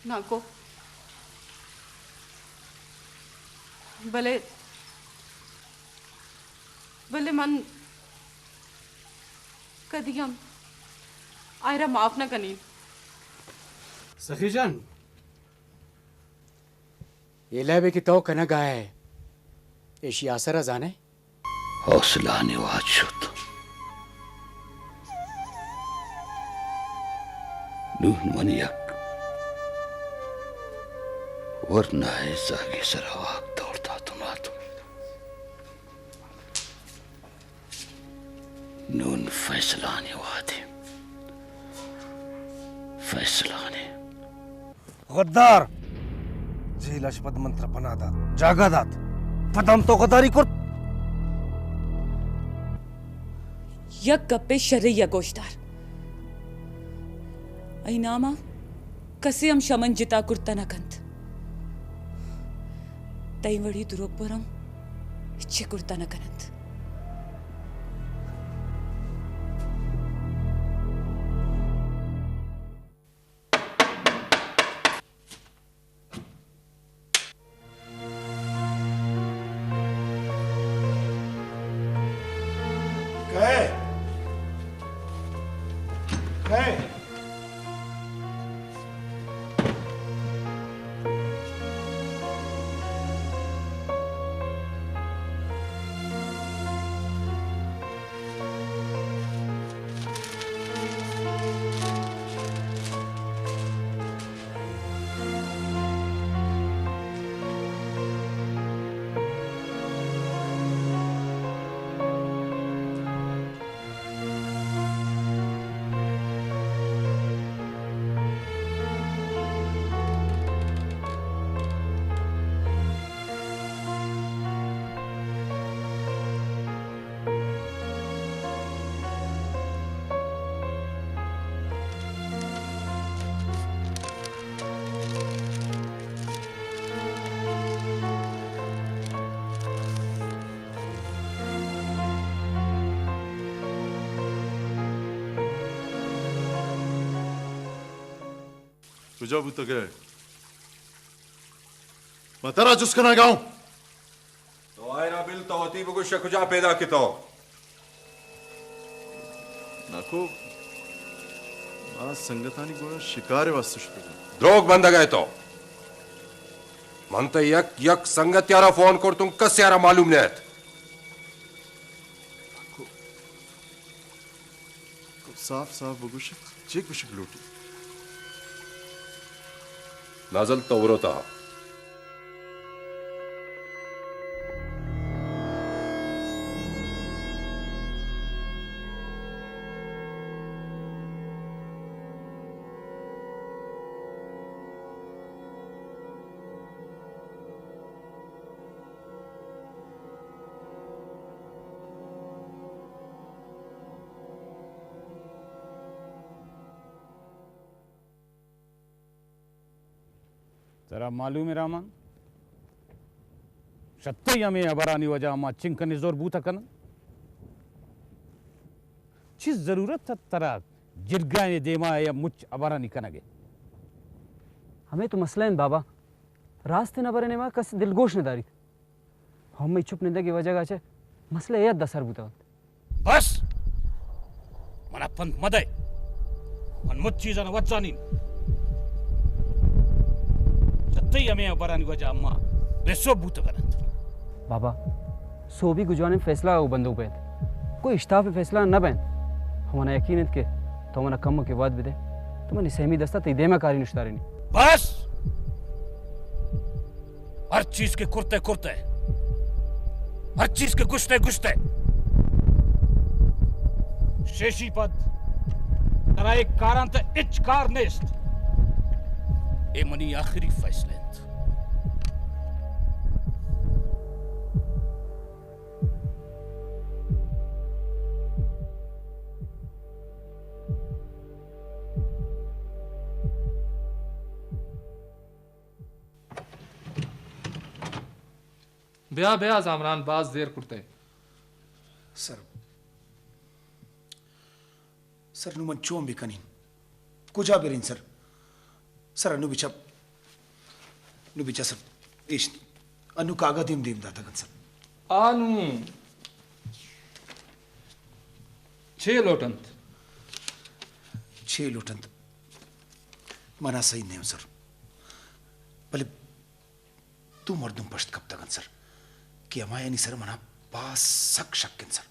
ناکو، بلے، بلے من کدی ہم آئرا معاف نہ کنین۔ سخی جان، اے لیبے کہ تو کنگا ئے، ایشی آسرا زانے؟ حوصلہانی وہد شت۔ نون من یک ورنائے زاگے سرا واب دور داتم آتم۔ نون فیصلہانی وہدے۔ فیصلہانی۔ غدار! جیل اش پد من ترا پناہ دات، جاگہ دات، پد ہم تو غداری کرت۔ یک گپے شرئی ء گوش دار۔ اے نام ء کسے ہم شمن جتا کرتہ نہ کنت۔ تئی وڑی دروگبر ہم ہچے کرتہ نہ کننت۔ کئے؟ کئے؟ کجا بوتگ ئے؟ من ترا جست کناں گاؤں۔ تو آئرا بل، تو وتی بگوش کجا پیدا کتو؟ ناکو، ما سنگتانی گورا شکار واسطہ شتگاں۔ دروگ بندگ ئے تو۔ من تئی یک یک سنگت یارا فون کرتوں، کس یارا معلوم نیت۔ ناکو، تو صاف صاف بگوش، چے گوشگ لوٹی؟ نازل تو برو تہا۔ ترا معلوم ہے رحمان، شتئی ہمے ہبرانی وجہ ما چنکنے زور بوتہ کنن۔ چی ضرورت ات ترا جرگانی دیما یا مچ ہبرانی کنگے؟ ہمے تو مسئلہ انت بابا، راستین ہبرے نیما کس دلگوش نہ داریت۔ ہمے چپ نندگے وجہ گا چہ مسئلہ اے حد سر بوتگ انت۔ بس! منا پند مدئے۔ من مچ چیزاں وت زانین۔ شتئی ہمے ہبرانی وجہ ما بے سوب بوتگ انت۔ بابا، سوبی گجوانیں فیصلہ او بندوک بیت۔ کوئی اشتاف فیصلہ نہ بیت۔ ہمنا یقین انت کہ تو منا کمکے وعد بدے۔ تو منی سیمی دستا تئی دیما کاری نشتارینی۔ بس! ہر چیز کہ کرتئے کرتئے، ہر چیز کہ گشتئے گشتئے، شیشی پد ترا اے کاراں تہ ہچ کار نیست۔ اے منی آخری فیصلہ انت۔ بیا، بیا، زامران، باز دیر کرتئے۔ سر، سر، نوں من چون بکنین؟ کجا برین سر؟ سر، انوں بچپ، نو بچار سر، ایش انو کاگد ہم دیم داتگ انت سر۔ آ نوں چے لوٹ انت؟ چے لوٹ انت؟ منا سہی نیم سر، بلے دو مردم پشت کپتگ انت سر کہ ہمایانی سر منا باز سک شک انت سر۔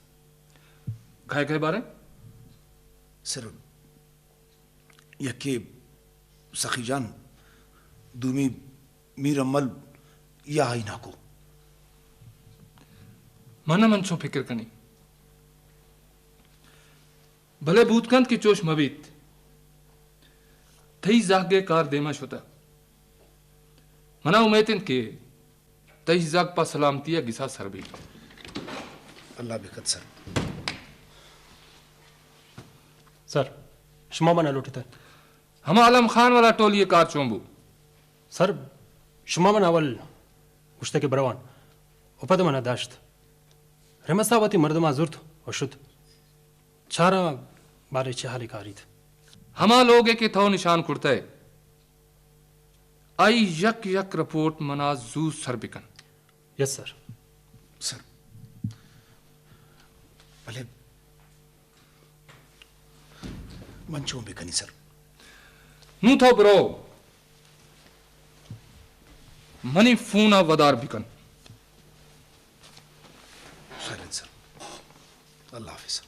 کئے کئے باریں؟ سر، یکے سخی جان، دومی میر امل یا آئی ناکو۔ من ہم انچو فکر کنی۔ بلے بوت کنت کہ چوش مہ بیت۔ تئی زہگ ءِ کار دیما شتہ۔ منا امیت انت کہ تئی زہگ پہ سلامتی ءَ گسا سر بیت۔ اللہ بکنت سر۔ سر، شما منا لوٹتہ؟ ہما علم خان والا ٹولی ءِ کار چون بو؟ سر، شما منا اول گوشتہ کہ بروان، و پد منا داشت۔ رمسا وتی مردماں زرت و شت۔ چاراں بارے چہ حالے کاریت۔ ہما لوگ ءَ کہ تو نشان کرتہ، آئی یک یک رپورٹ منا زو سر بکن۔ یس سر۔ سر، بلے من چون بکنی سر؟ نوں تو برو، منی فون ءَ ودار بکن۔ خیر انت سر، اللہ حافظ سر۔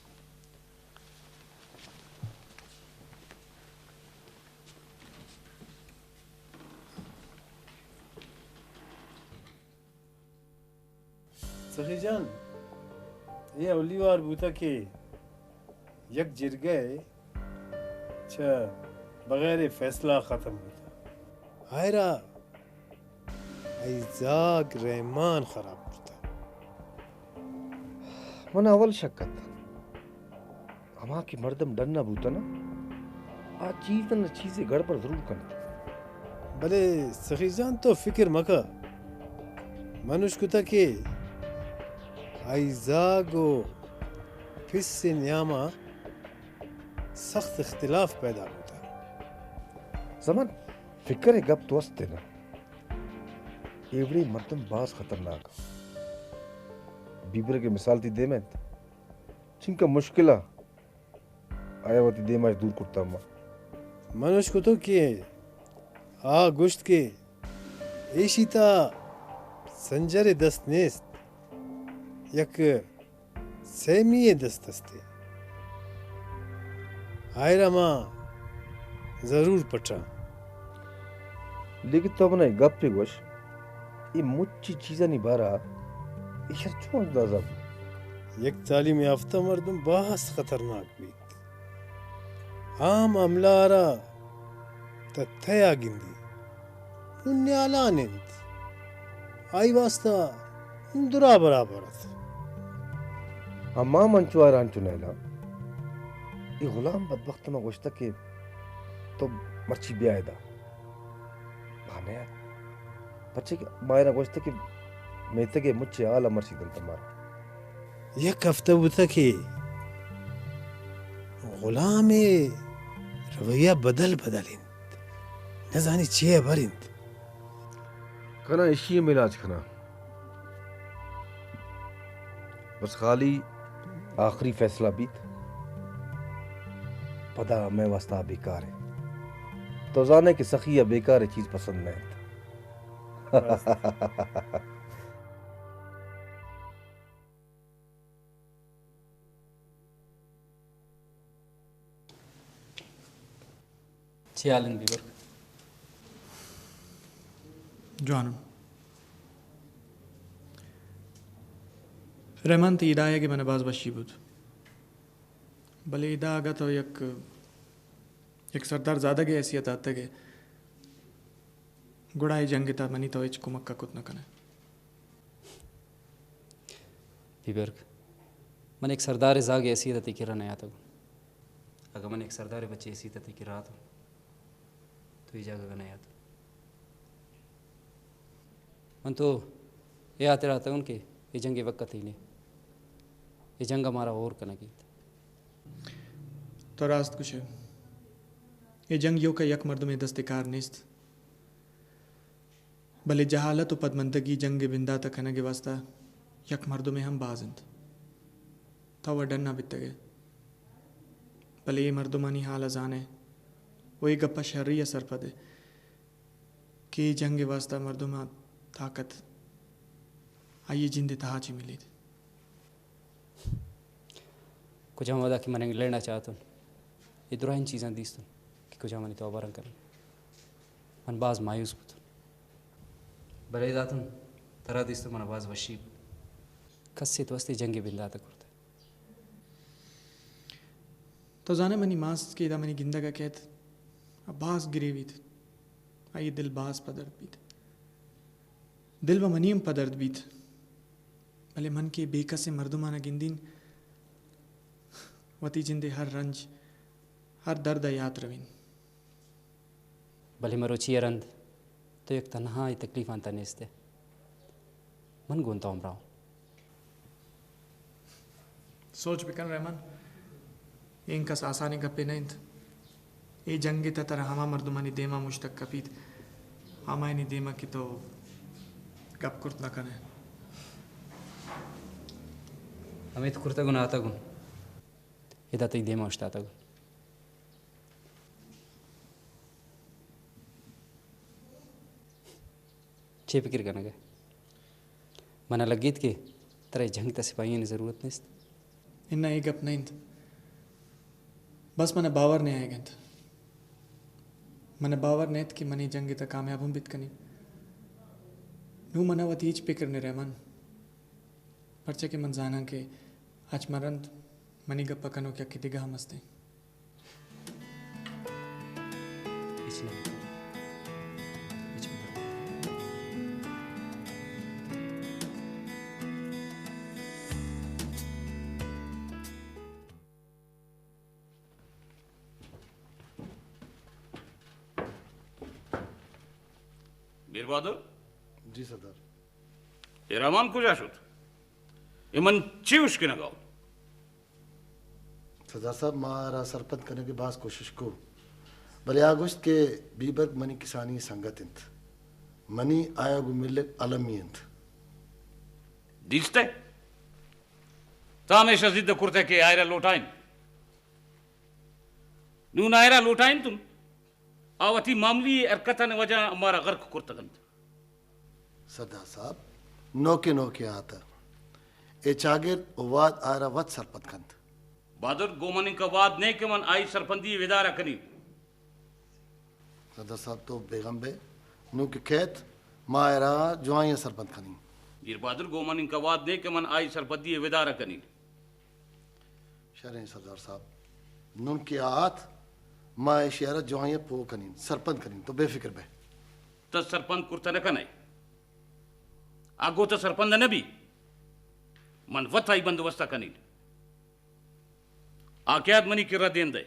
سخی جان، اے اولی وار بوتہ کہ یک جرگہ ءَ چہ بغیر فیصلہ ختم بوتہ۔ آئرا آئی زاگ رحمان خراب کرتہ۔ من اول شک ات۔ ہما کہ مردم ڈن ءَ بوتہ نا، آ چیز نہ چیزے گڑبڑ ضرور کنت۔ بلے سخی جان، تو فکر مکہ۔ من اشکتہ کہ آئی زاگ و پس ءِ نیاما سخت اختلاف پیدا بوتہ۔ زمان، فکر ءِ گپ تو است نا۔ اے وڑیں مردم باز خطرناک انت۔ بیبرگ ءِ مثال تئی دیم ءَ انت۔ چنکا مشکل ءَ آیا وتی دیما اش دور کرتا ما۔ من اشکتو کہ آ گوشت کہ ایشی تا سنجر دست نیست، یک سیمی دست استے۔ آئرا ما ضرور پٹاں۔ لیکن تو منا اے گپے گوش، اے مچی چیزانی بارا ایشر چون اندازہ بی؟ یک تعلیم یافتہ مردم باز خطرناک بیت۔ عام عملہ را تہ تیا گندی۔ نوں نیالان انت۔ آئی واسطہ درا برابر ات۔ ہما من چو آئرا انچو نیلاں۔ اے غلام بدبخت ما گوشتہ کہ تو مرچی بیا ادا۔ ما نیات۔ پرچے کہ ما آئرا گوشتہ کہ میتگ ءِ مچے حال ءَ مرچی دنت مارا۔ یک ہفتہ بوتہ کہ غلام ءِ رویہ بدل بدل انت۔ نزانی چے ہبر انت۔ کناں، اشی ہم علاج کناں۔ بس خالی آخری فیصلہ بیت۔ پدا مئے واسطہ بیکار انت۔ تو زانے کہ سخی ءَ بیکار چیز پسند نہ انت۔ چے حال انت بیبرگ؟ جوانم۔ رحمان، تئی ادا آیگ ءَ من ءَ باز وشی بوت۔ بلے ادا اگاں تو یک، یک سردار زادگ ءِ حیثیت ءَ اتگ ئے، گڑا اے جنگ ءِ تہا منی تو ہچ کمک ءَ کت نہ کن ئے۔ بیبرگ، من یک سردار ءِ زاگ ءِ حیثیت ءَ تئی کرا نیاتگ۔ اگاں من یک سردار ءِ بچے ءِ حیثیت ءَ تئی کرا اتوں، تو اے جاگہ ءَ نیاتو۔ من تو اے ہاترا اتگوں کہ اے جنگ ءِ وقت ہی نے۔ اے جنگ ءَ مارا ہور کنگی انت۔ تو راست گوش ئے۔ اے جنگ ایوک ءَ یک مردمے دست ءِ کار نیست۔ بلے جہالت و پدمندگی جنگ ء بندات ء کنگ ء واستہ یک مردمے ہم باز انت۔ تو و ڈن ء بیتگ ئے، بلے اے مردمانی ہال ء زان ئے و اے گپ ء شری ء سرپد ئے کہ اے جنگ ء واستہ مردم ء طاقت آئی ء جند ء تہا چہ ملیت۔ کجام وہدا کہ من انگلینڈ ء چاتون، اے درائیں چیزاں دیستون کہ کجام منی توبران کنن، من باز مایوس بوتون۔ بلے داتون ترا دیستون من باز وشی بوت۔ کسے تو استے جنگ بندات کرتے۔ تو زانے منی ماست کہ ادا منی گندگ ء کیت، باز گریویت، آئی دل باز پدرد بیت۔ دل و منی ہم پدرد بیت، بلے من کہ بے کسیں مردمانا گندین، وتی جندے ہر رنج، ہر درد ء یات روین۔ بلے مروچی ء رند تو یک تنہا اے تکلیفاں تہ نیست ئے۔ من گوں تو ہمراہ آں۔ سوچ بکن رحمان، اینکس آسانیں گپے نہ انت۔ اے جنگ ء تہ ترا ہما مردمانی دیما مشتگ کپیت، ہمایانی دیما کہ تو گپ کرت نہ کن ئے۔ ہمے تو کرتگ و نہ اتگ اوں۔ ادا تئی دیما اوشتاتگ۔ چے پکر کنگ ء؟ من ء لگیت کہ ترا اے جنگ ء تہ سپاہیانی ضرورت نیست۔ اناں، اے گپ نہ انت۔ بس من ء باور نہ آیگ ء انت۔ من ء باور نہ انت کہ من اے جنگ ء تہ کامیاب ہم بیت کنیں۔ نوں من ء وتی ہچ پکر نہ رحمان۔ پرچا کہ من زاناں کہ اچ من رند منی گپ ء کنوک یکے دگہ ہم است انت۔ ہچ نہ۔ ہچ نہ۔ میر بہادر؟ جی سردار۔ اے رحمان کجا شت؟ اے من چی اشکنگ ء آں؟ سردار صاحب، ما آرا سرپد کنگ ء باز کوشش کو، بلے آ گوشت کہ بیبرگ منی کسانی سنگت انت، منی آیا گوں ملگ المی انت۔ دیست ئے؟ تا ہمیشہ ضد کرتہ کہ آئرا لوٹائین۔ نون آئرا لوٹائینتن، آ وتی معمولی حرکتانی وجہ مارا غرق کرتگ انت۔ سردار صاحب، نوکے نوکے آتہ۔ اے چاگرد و واد آئرا وت سرپد کنت۔ بہادر، گوں من انکہ واد نئے کہ من آئی سرپندی ودارہ کنین۔ سردار صاحب، تو بیغم بئے، نوں کہ کیت، ما آئرا جوائیں سرپند کنین۔ میر بہادر، گوں من انکہ واد نئے کہ من آئی سرپدی ودارہ کنین۔ شریں سردار صاحب، نون کہ آ آت، ما ایشی ء را جوائیں ء پوہ کنین، سرپند کنین، تو بے فکر بئے۔ تو سرپند کرتہ نہ کنئے۔ آ گوں تو سرپند نہ بی۔ من وت آئی بندوبست ء کنین۔ آ کہ آت منی کرا دیم دئے۔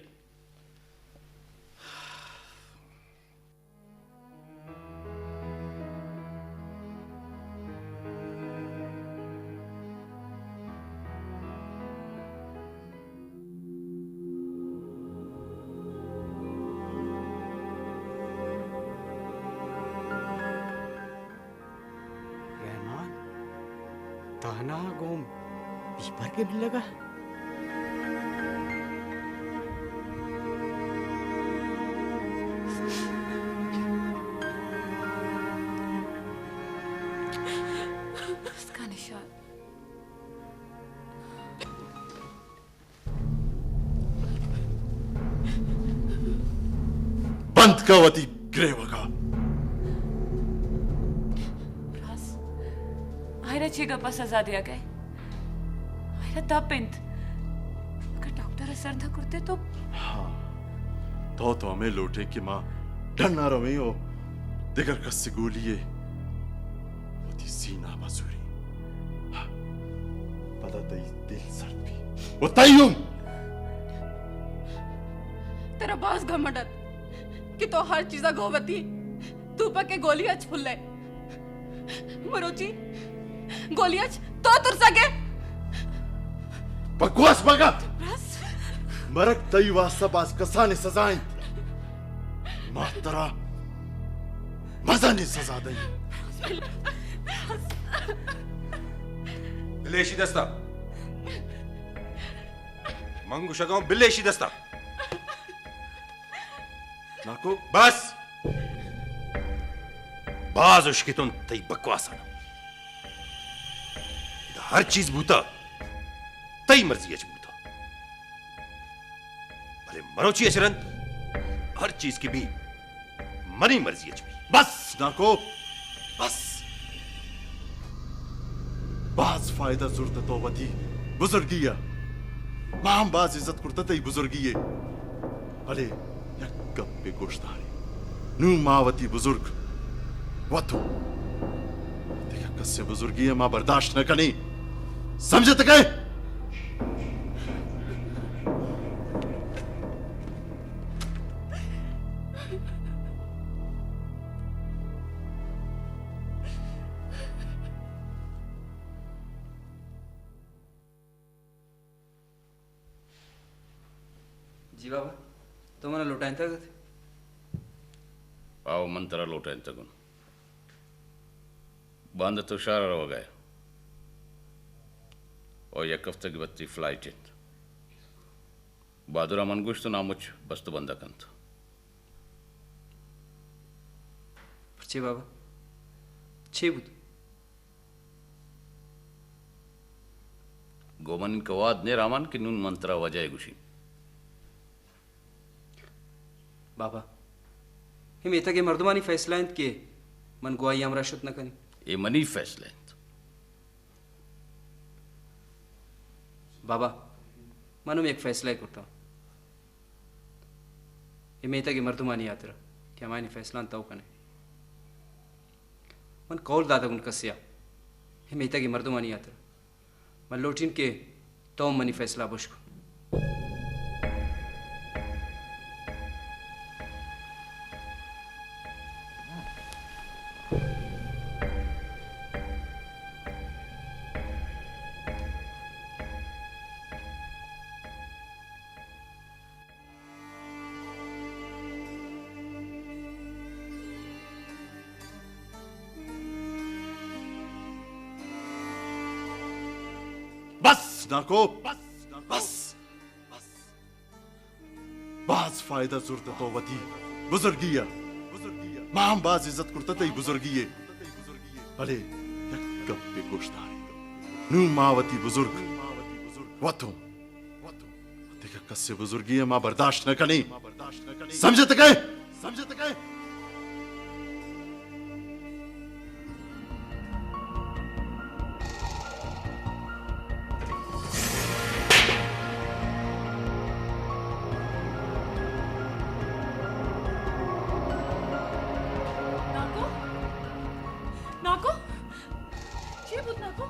رحمان، تہنا گوں بیبرگ ء ملگ ء۔ بس کن اشار۔ بند کن وتی گریوگ ء۔ راز، آئرا چے گپ ء سزا دیگ ء؟ آئرا تپ انت۔ اگر ڈاکٹر ء سر نہ کرتے تو۔ ہاں، تو تو ہمے لوٹے کہ ما ڈن ء رویں و دگر کس گولی ء وتی سینہ بزوری۔ ہاں، پدا تئی دل سرد بی۔ و تئی ہم۔ ترا باز گھمنڈ ات کہ تو ہر چیزا گوں وتی توپک ء گولی اچ پھلے۔ مروچی گولی اچ تو ترسگ ئے۔ بکواس مکن۔ بس۔ مرگ تئی واسطہ باز کسانیں سزا انت۔ ما ترا مزنیں سزا دئیں۔ بلے ایشی دستا۔ من گوشگاں بلے ایشی دستا۔ ناکو۔ بس! باز اشکتون تئی بکواساں۔ ادا ہر چیز بوتا، تئی مرضی اچ بوتا۔ بلے مروچی اچ رند ہر چیز کہ بی، منی مرضی اچ بی۔ بس ناکو، بس۔ باز فائدہ زرت تو وتی بزرگی ء۔ ما ہم باز عزت کرت تئی بزرگی ء۔ بلے یک گپے گوش دارے۔ نوں ما وتی بزرگ وتو۔ دگہ کسے بزرگی ء ما برداشت نہ کنیں۔ سمجھت کئے؟ جی بابا، تو منا لوٹائینتگ ات؟ آؤ، من ترا لوٹائینتگ اوں۔ باندا تو شہر ء روگ ء ئے۔ او یک ہفتگ بعد تئی فلائٹ انت۔ بہادر ء من گوشت، نامچ بست بندہ کنت۔ پرچے بابا؟ چے بوت؟ گوں من انکہ وہد نے رامان کہ نون من ترا وجہ ء گوشیں۔ بابا، اے میتگ ء مردمانی فیصلہ انت کہ من گوں آئی ء ہمراہ شت نہ کنیں۔ اے منی فیصلہ انت۔ بابا، من ہم یک فیصلہ ء کرتاں۔ اے میتگ ء مردمانی ہاترا کہ ہمایانی فیصلہ انت تو کنے۔ من قول داتگ اوں کسے ء، اے میتگ ء مردمانی ہاترا۔ من لوٹین کہ تو منی فیصلہ بشک۔ بس ناکو، بس، بس، بس۔ باز فائدہ زرت تو وتی بزرگی ء۔ ما ہم باز عزت کرت تئی بزرگی ء۔ بلے یک گپے گوش دارے۔ نوں ما وتی بزرگ وتوں۔ دگہ کسے بزرگی ء ما برداشت نہ کنیں۔ سمجھت کئے؟ سمجھت کئے؟ ناکو؟ ناکو؟ چے بوت ناکو؟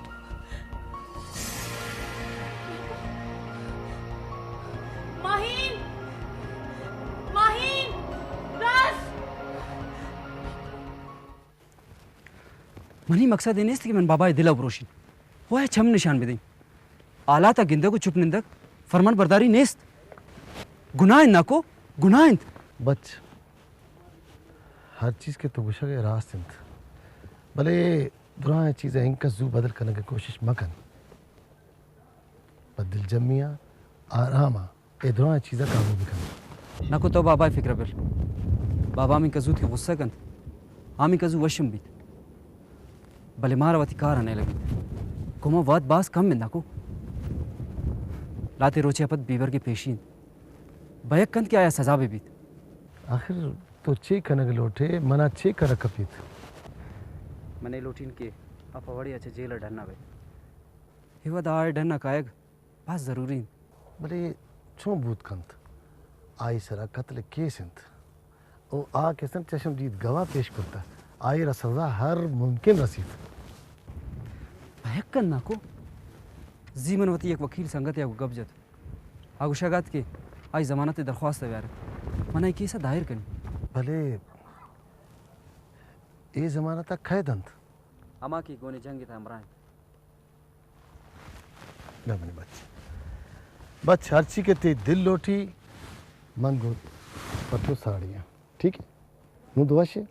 ماہین! ماہین! راز! منی مقصد اے نیست کہ من بابا ء دل ء بروشین۔ و آئی ء چم نشان بدئیں۔ حالات ء گندگ و چپ نندگ فرمان برداری نیست۔ گناہ انت ناکو، گناہ انت۔ بچ، ہر چیز کہ تو گوشگ ء راست انت، بلے دراہیں چیز ء انکس زو بدل کنگ ء کوشش مکن۔ پہ دلجمی ء آرام ء اے دراہیں چیز ء قابو بکن۔ ناکو تو بابا ء فکر ء بل۔ بابا ہمینکا زوت کہ غصہ کنت، ہمینکا زو وشم بیت۔ بلے مارا وتی کار ء نیلگ بیت۔ گوں ما وہد باز کم انت ناکو۔ لہتے روچے ء پد بیبرگ ء پیشی انت۔ بہک کنت کہ آیا سزا بہ بیت۔ آخر تو چے کنگ لوٹ ئے؟ منا چے کر ء کپیت؟ من اے لوٹین کہ آ پہ وڑے ء چہ جیل ء ڈن ء بیت۔ اے وہد ء آ ڈن ء کایگ باز ضروری انت۔ بلے چون بوت کنت؟ آئی سرا قتل ء کیس انت۔ او آ کسان چشم دیت گواہ پیش کرتہ۔ آئی را سزا ہر ممکن رسیت۔ بہک کن ناکو۔ زی من وتی یک وکیل سنگتے ء گوں گپ جت۔ آ گوشگ ات کہ آئی ضمانت ء درخواست ء بیارت۔ من اے کیس ء دائر کنی۔ بلے اے ضمانت ء کئے دنت؟ ہما کہ گون جنگ ء تہ ہمراہ انت۔ نہ منی بچ۔ بچ، ہرچی کہ تئی دل لوٹی، من گوں پہ تو ساڑی آں۔ ٹھیک ہے؟ نوں تو وش ئے؟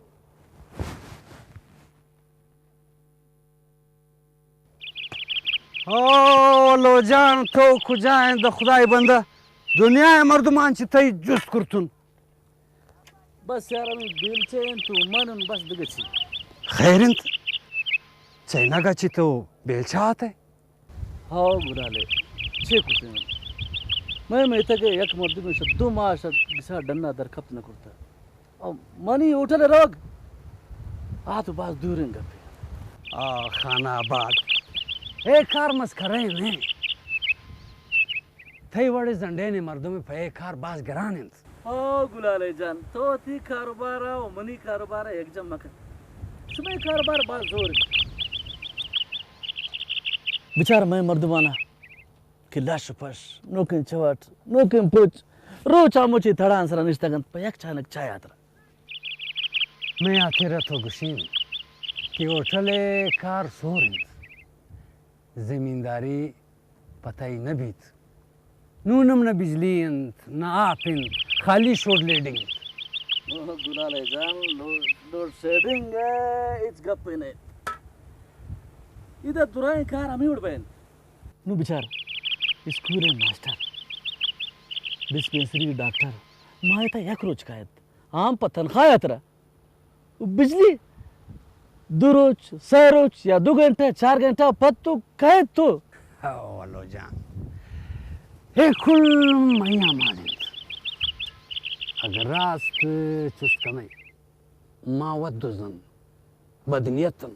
او لو جان، تو کجا انت خدای بندہ؟ دنیا ءِ مردمان چہ تئی جست کرتن۔ بس یار، ہمے بیلچہ انت و من ان، بس دگہ چی؟ خیر انت، چینگا چی تو بیلچہ آتے؟ ہاو گلالے، چے کتیں من؟ مئے میتگ ءَ یک مردمے شہ دو ماہ شہ گسا ڈنا در کپت نہ کرتہ۔ او منی ہوٹل ءَ روگ آ تو باز دوریں گپے۔ آ خان آباد، اے کار مسخرہ نہ انت۔ تئی وڑیں زنڈینے مردمے پہ اے کار باز گران انت۔ او گلالے جان، تو وتی کاروبار ءَ و منی کاروبار ءَ یکجم مکن۔ شمئے کاروبار باز زور انت۔ بچار مئے مردمانا کہ لش پش، نوکیں چوٹ، نوکیں پچ، روچ آ مچی تڑان سرا نشتگ انت پہ یک چانک چائے ہاترا۔ مئے ہاترا تو گشین کہ ہوٹل ءِ کار زور انت۔ زمینداری پہ تئی نہ بیت۔ نون ہم نہ بجلی انت، نہ آپ انت، خالی شوڈ لیڈنگ انت۔ اوہ، گلالے جان، لو-، لوڈ شیڈنگ ءِ ہچ گپے نہ انت۔ ادا درائیں کار ہمے وڑ بہ انت۔ نوں بچار، اسکول ءِ ماسٹر، ڈسپنسری ڈاکٹر، ماہ ءِ تہا یک روچ کایت، آ ہم پہ تنخواہ ءِ ہاترا۔ و بجلی دو روچ، سہ روچ یا دو گھنٹہ، چار گھنٹہ پد تو کئے تو؟ او ولو جان، اے کل مئے اعمال انت۔ اگر راست چست کمئے، ما وت دزن، بدنیتن۔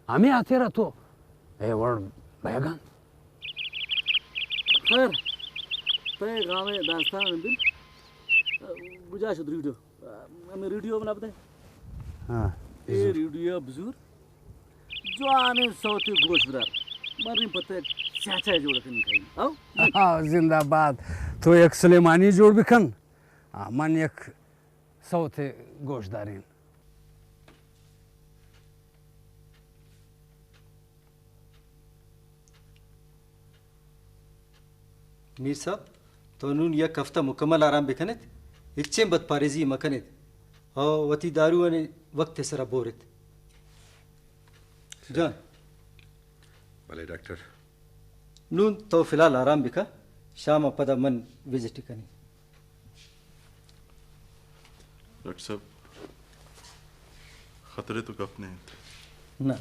ہمے ہاترا تو اے وڑ بیگان۔ خیر، تئی غام ءِ داستان بل۔ گجا شد ریڈیو۔ ہمے ریڈیو بنا بدے۔ ہاں، اے بزور۔ ریڈیو بزور۔ جوانیں سوتے گوش بدار۔ من ریم پتہ یک سیاچہ جوڑ کنی کھائی۔ او؟ ہاں، زندہ باد۔ تو یک سلیمانی جوڑ بکن۔ ہاں، من یک سوتے گوش دارین۔ میر صاحب، تو نون یک ہفتہ مکمل آرام بکنیت، ہچیں بدپارزی مکنیت، او وتی داروانی وقت سرا بورت۔ جان۔ بلے ڈاکٹر۔ نون تو فی الحال آرام بکن، شام ءَ پدا من وزٹ کنیں۔ ڈاکٹر صاحب، خطرے تو گپ نہ انت۔ نہ،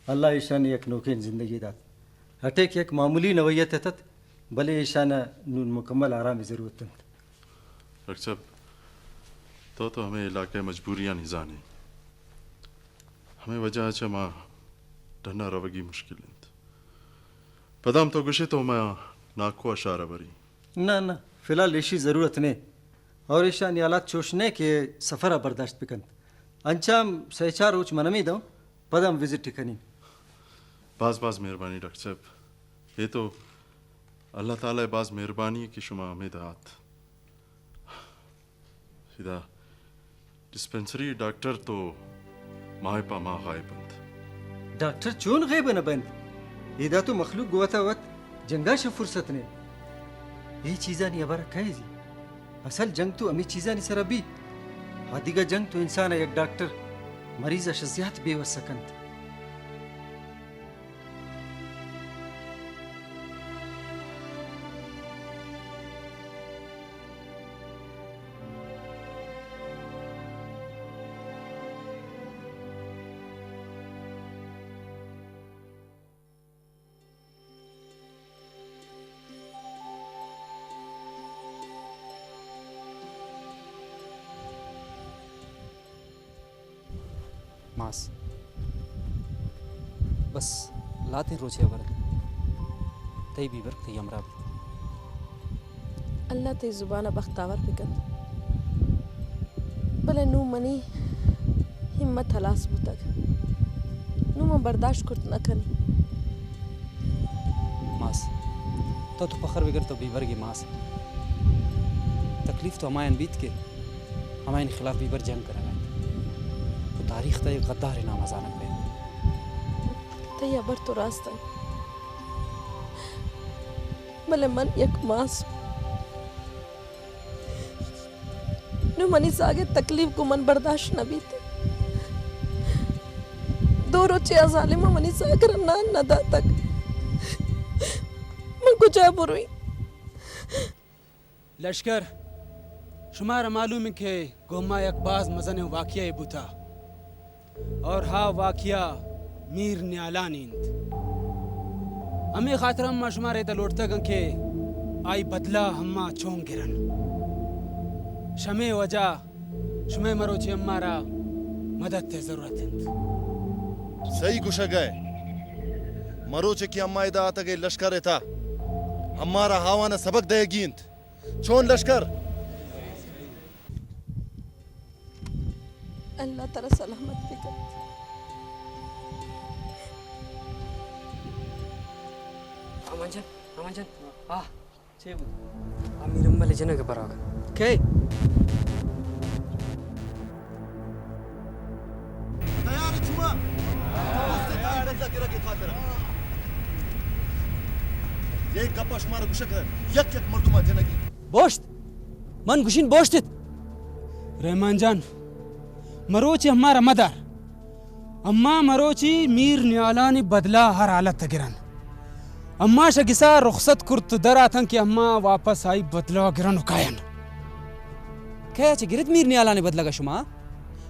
اللہ ایشانی یک نوکیں زندگی دات۔ اٹیک یک معمولی نوعیت ات، بلے ایشانا نون مکمل آرام ضرورت انت۔ ڈاکٹر صاحب، تو تو ہمے علاقہ ءِ مجبوریانی زانے۔ ہمے وجہ ءَ چہ ما ڈنا روگی مشکل انت۔ پدا ہم تو گوشے تو ما ناکو ءَ شہر ءَ بری۔ نہ، نہ، فی الحال ایشی ضرورت نے۔ اور ایشانی حالات چوش نے کہ سفر ءَ برداشت بکنت۔ انچا ہم سہ چار روچ من ہمے دوں، پدا ہم وزٹ کنیں۔ باز باز مہربانی ڈاکٹر صاحب۔ اے تو اللہ تعالی ءِ باز مہربانی کہ شما ہمے دات۔ ادا ڈسپنسری ڈاکٹر تو ماہ پہ ماہ غائب انت۔ ڈاکٹر چون غیب نہ بنت؟ ادا تو مخلوق گوتا وت جنگا شہ فرصت نے۔ اے چیزانی ہبر کئے زی؟ اصل جنگ تو ہمے چیزانی سرا بیت۔ آ دگہ جنگ تو انسان ءَ یک ڈاکٹر مریض ءَ شہ زیات بے وس کنت۔ ماس، بس لہتیں روچے ہبر انت۔ تئی بیبرگ تئی ہمراہ بیت۔ اللہ تئی زبان ءَ بختاور بکنت۔ بلے نوں منی ہمت ہلاس بوتگ۔ نوں من برداشت کرت نہ کنی۔ ماس، تو تو پخر بگر تو بیبرگی ماس۔ تکلیف تو ہمایان بیت کہ ہمایانی خلاف بیبر جنگ کنگ ءَ انت۔ تو تاریخ ءَ یک غدارے نام ءَ زانگ بہ انت۔ تئی ہبر تو راست انت۔ بلے من یک ماس۔ نوں منی زاگ ءِ تکلیف گوں من برداشت نہ بیت۔ دو روچے آ ظالم ءَ منی زاگ ءَ را نان نہ داتگ۔ کجا برویں؟ لشکر، شمارا معلوم انت کہ گوں ما یک باز مزنیں واقعہ بوتا اور ہا واقعہ میر نیالانی انت۔ ہمے خاطر ہم ما شمارا ادا لوٹتگ انت کہ آئی بدلہ ہما چون گرن۔ شمے وجہ شمئے مروچی ہمارا مدد ءِ ضرورت انت۔ صحیح گوشگ ءَ۔ مروچی کہ ہما ادا آتگ ءُ لشکر ءِ تہا ہمارا آوان ءَ سبق دئیگی انت۔ چون لشکر؟ اللہ ترا سلامت بکنت۔ امان جان، امان جان، آ۔ چے بوت؟ آ میر امل ءِ جنگ ءَ براگ ءَ۔ کئے؟ تیار چما؟ تیار ات گرگ ءِ خاطر۔ یک گپ ءَ شمارا گوشگ ءَ، یک یک مردم ءَ جنگی۔ بوشت۔ من گوشین بوشت ات۔ رحمان جان، مروچی ہمارا مدار۔ اما مروچی میر نیالانی بدلہ ہر حالت ءَ گرن۔ اما شہ گسا رخصت کرت در آتن کہ اما واپس آئی بدلہ گرن و کاین۔ کئے چہ گرت میر نیالانی بدلہ گا شما؟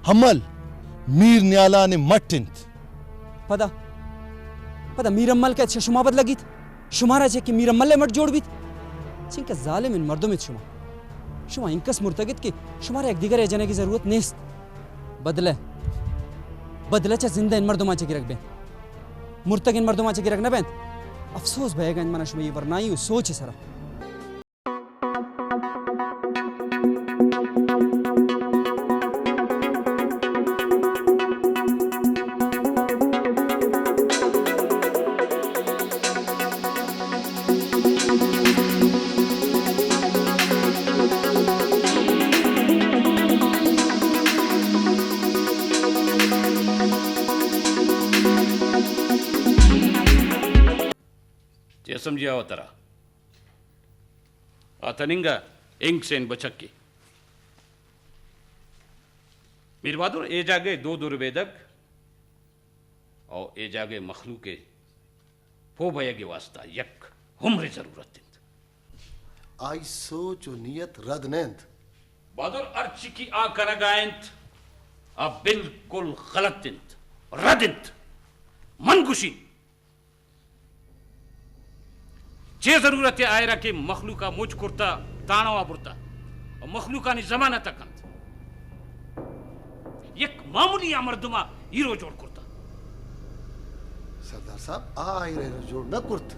ہمل میر نیالانی مٹ انت۔ پدا، پدا میر ہمل کئے چہ شما بدلہ گیت؟ شمارا چہ کہ میر ہمل ءِ مٹ جوڑ بیت؟ چنکہ ظالمیں مردم ات شما۔ شما انکس مرتگ ات کہ شمارا یک دگرے جنگی ضرورت نیست۔ بدلہ، بدلہ چہ زندہ مردماں چہ گرگ بنت۔ مرتگیں مردماں چہ گرگ نہ بنت۔ افسوس بئیگ انت منا شمئے اے ورنائی و سوچ ءِ سرا۔ چے سمجھیا وترا؟ آ تننگا انکسیں بچکے۔ میر بہادر، اے جاگہ دود و ربیدگ او اے جاگہ مخلوق ءِ پوہ بئیگ ءِ واسطہ یک عمرے ضرورت انت۔ آئی سوچ و نیت رد نہ انت۔ بہادر، ہرچی کہ آ کنگا انت، آ بالکل غلط انت، رد انت۔ من گوشین، چے ضرورت ءَ آئرا کہ مخلوق ءَ مچ کرتا، تانوا برتا و مخلوقانی ضمانت ءَ کنت؟ یک معمولی آ مردم ءَ ہیرو جوڑ کرتا۔ سردار صاحب، آ آئرا ہیرو جوڑ نہ کرت،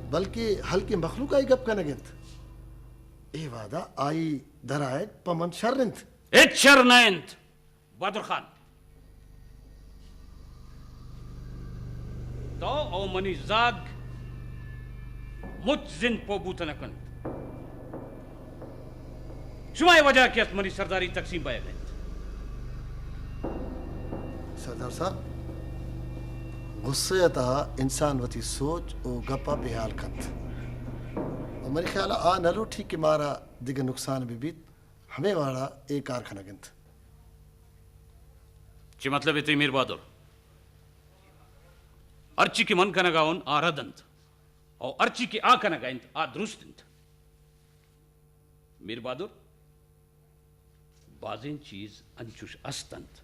بلکہ ہلکیں مخلوق آئی گپ کنگ انت۔ اے وہدا آئی درآیگ پہ من شر انت۔ ہچ شر نہ انت۔ بہادر خان، تو او منی زاگ مچ زند پوہ بوت نہ کنت۔ شمئے وجہ کہ است منی سرداری تقسیم بئیگ انت۔ سردار صاحب، غصہ ءِ تہا انسان وتی سوچ و گپ ءَ بے ہیال کنت۔ و منی خیال ءَ آ نہ لوٹی کہ مارا دگہ نقصان بہ بیت، ہمے وڑا اے کار کنگ انت۔ چے مطلب ءَ تئی میر بہادر؟ ہرچی کہ من کنگا اوں آ رد انت، او ہرچی کہ آ کنگا انت آ درست انت۔ میر بہادر، بازیں چیز انچوش است انت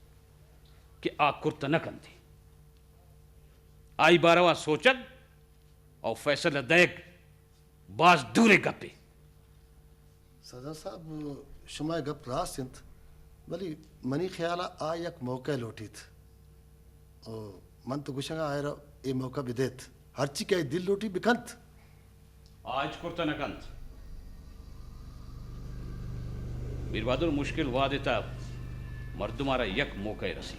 کہ آ کرت نہ کنت۔ آئی باروا سوچگ او فیصلہ دئیگ باز دوریں گپے۔ سردار صاحب، شمئے گپ راست انت، بلے منی خیال ءَ آ یک موقع لوٹیت۔ او من تو گوشگ ءَ آئرا اے موقع بدیت، ہرچی کہ آئی دل لوٹی بکنت۔ آ ہچ کرت نہ کنت۔ میر بہادر، مشکل وہد ءِ تہا مردم ءَ را یک موقع رسی،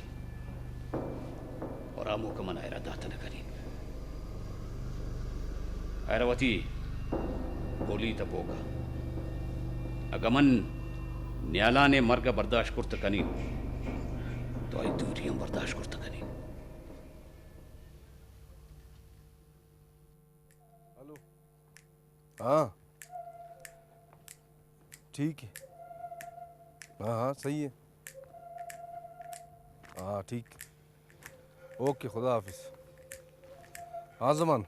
اور آ موقع من آئرا دات نہ کنیں۔ آئرا وتی گولی تپوکا۔ اگاں من نیالان ءِ مرگ ءَ برداشت کرت کنیں، تو آئی دوری ہم برداشت کرت کنیں۔ ہلو۔ ہاں۔ ٹھیک ہے۔ ہاں، ہاں، صحیح ہے۔ ہاں، ٹھیک۔ اوکے، خدا حافظ۔ ہاں زمان،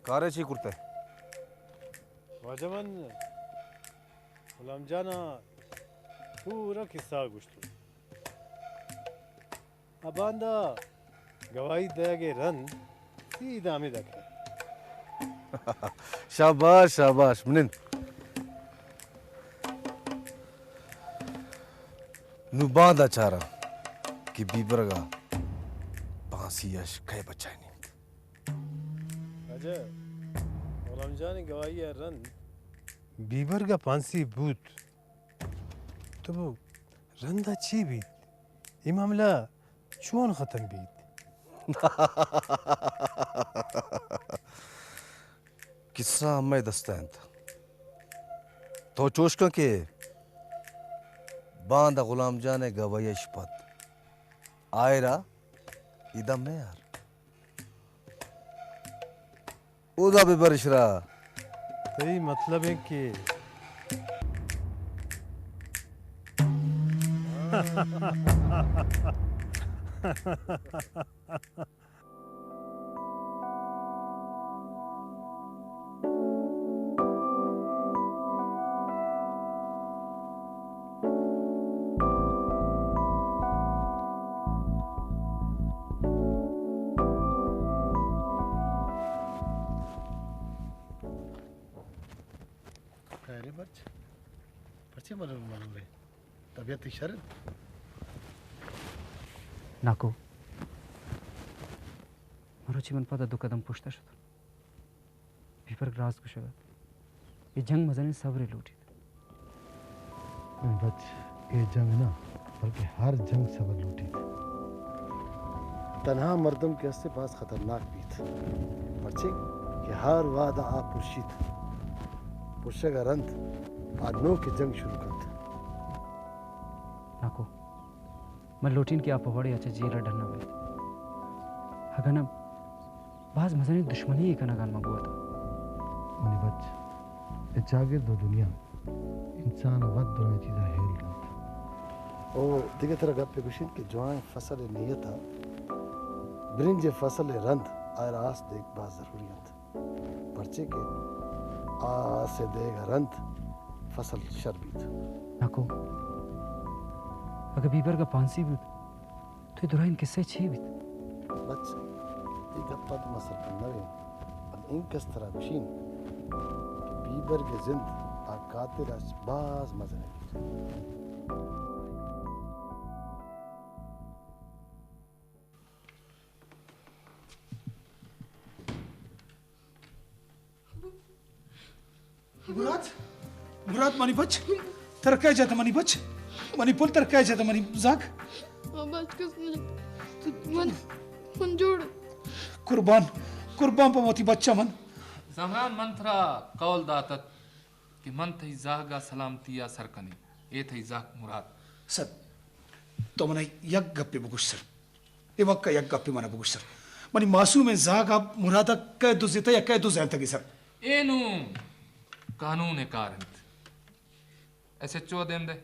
کارے چی کرتا ہے؟ واجہ من غلام جان ءَ پورا قصہ گوشت۔ ءُ باندا گواہی دئیگ ءِ رند سیدھا ہمے دکہ۔ شاباش، شاباش، منند۔ نوں باندا چاراں کہ بیبرگ ءَ پانسی اش کئے بچائینیت۔ واجہ، غلام جان ءِ گواہی ءَ رند بیبرگ ءَ پانسی بوت۔ تو رندا چی بیت؟ اے معاملہ چون ختم بیت؟ قصہ مئے دست ءَ انت۔ تو چوش کن کہ باندا غلام جان ءِ گواہی ءَ شپت آئرا ادا مہ یار۔ اودا بہ بر اشرا۔ تئی مطلب انت کہ خیر بچ، پرچے ملور ملور ئے؟ طبیعت شر انت؟ ناکو، مروچی من پدا دو قدم پشتا شتوں۔ بیبرگ راست گوشگ ءَ ات۔ اے جنگ مزنیں صبرے لوٹیت۔ منی بچ، اے جنگ نہ، بلکہ ہر جنگ صبر لوٹیت۔ تنہا مردم کہ ہستے باز خطرناک بیت، پرچے کہ ہر وہد ءَ آ پرشیت۔ پرشگ ءَ رند آ نوکیں جنگ شروع کنت۔ ناکو، من لوٹین کہ آ پہ وڑے ءَ چہ جیل ءَ ڈن ءَ بئیت۔ اگاں نہ، باز مزنیں دشمنی یے کنگ ءَ انت ماں گوں وتا۔ منی بچ، اے چاگرد ءُ دنیا انسان ءَ وت درائیں چیزاں ہیل دنت۔ او دگہ ترا گپے گوشین کہ جوائیں فصل ءِ نیت ءَ برنج ءِ فصل ءِ رند آئرا آس دیگ باز ضروری انت۔ پرچے کہ آ آس ءِ دئیگ ءَ رند فصل شر بیت۔ ناکو، اگہ بیبرگ ءَ پانسی بوت، تو اے درائیں قصہ ءَ چے بیت؟ بچ، اے گپ ءَ تو ما سرپد نہ بیں، بلے اینکس ترا گوشین کہ بیبرگ ءِ زند آ قاتل ءَ چہ باز مزن بیت۔ مراد، مراد منی بچ، ترا کئے جت منی بچ، منی پل ترا کئے جت منی زاگ۔ بابا، ہچ کس نہ جت۔ من، من جوڑ۔ قربان، قربان پہ وتی بچ ءَ من۔ زہران، من ترا قول دات ات کہ من تئی زہگ ءَ سلامتی ءَ سر کنیں۔ اے تئی زہگ مراد۔ سر، تو من ءَ یک گپے بگوش سر۔ اے وک ءَ یک گپے من ءَ بگوش سر۔ منی معصومیں زہگ ءَ مراد ءَ کئے دزتہ یا کئے دزینتگ ئے سر؟ اے نوں قانون ءِ کار انت۔ ایس ایچ او ءَ دیم دئے۔